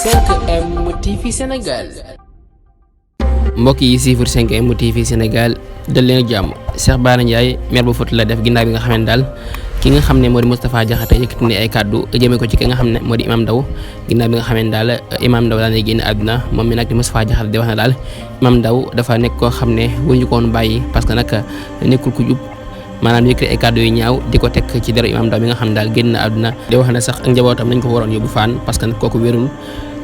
5M TV Sénégal. mbokk yi siifur 5M TV Sénégal dal leen ak jàmm. Cheikh Bara Ndiaye maire bu Fouta la def ginnaaw bi nga xam ne daal ki nga xam ne moo di Moustapha Diakhaté yëkkati ne ay kàddu jëmee ko ci ki nga xam ne moo di Imam Ndao ginnaaw bi nga xam ne daal Imam Ndao daal di génn àdduna moom mi nag di Moustapha Diakhaté di wax na daal Imam Ndao dafa nekk koo xam ne waruñu ko woon bàyyi parce que nag nekkul ku jub maanaam yëkkati ay kàddu yu ñaaw di ko teg ci dara Imam Ndao mi nga xam ne daal génn àdduna di wax ne sax ak njabootam nañ ko waroon yóbbu faan parce que nag kooku wérul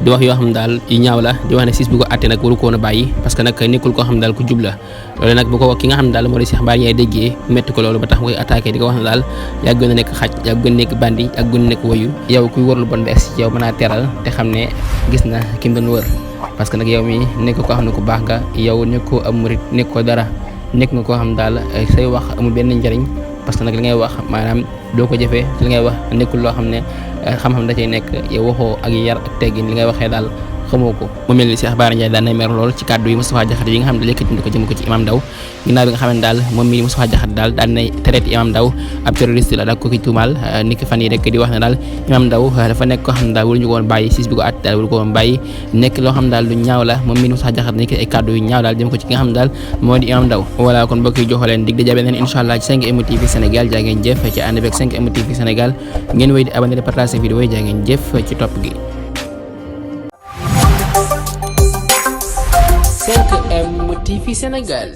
di wax yoo xam daal yu ñaaw la di wax ne siis bi ko àtte nag waru ko woon a bàyyi parce que nag nekkul koo xam daal ku jub la loolu nag bu ko ki nga xam ne daal moo di Cheikh Bara Ndiaye déggee metti ko loolu ba tax koy attaqué di ko wax ne daal yaa gën a nekk xaj yaa gën a nekk bandi yaa gën a nekk wayu yow kuy wër lu bon ba ci yow mën a teral te xam ne gis na ki mu doon wër parce que nag yow mi nekk koo xam ne ku baax nga yow nekkoo am murit nekkoo dara nekk nga koo xam daal say wax amul benn njariñ parce que nag li ngay wax maanaam doo ko jëfee li ngay wax nekkul loo xam ne xam-xam da cay nekk yow waxoo ak yar ak teggin li ngay waxee daal xamoo ko mu mel ni Cheikh Bara Ndiaye daan nay mer lool ci kàddu yi Moustapha Diakhaté yi nga xam ne yëkkati na ko jëm ko ci Imam Ndao ginnaaw bi nga xam ne daal moom mii Moustapha Diakhaté daal daan nay traité Imam Ndao ab terroriste la daal ko ki tuumaal niki fan yi rek di wax ne daal Imam Ndao dafa nekk koo xam ne daal waruñu ko woon bàyyi siis bi ko at daal waru ko woon bàyyi nekk loo xam ne daal lu ñaaw la moom mii Moustapha Diakhaté nekk ay kàddu yu ñaaw daal jëm ko ci ki nga xam ne daal moo di Imam Ndao voilà kon mbokk yi joxo leen dig dajabe neen inshallah ci 5M TV Sénégal jaa ngeen jëf ci ànd beeg 5M TV Sénégal ngeen wéy di abonné di partager vidéo yi jaa ngeen jëf ci topp gi 5M TV Sénégal.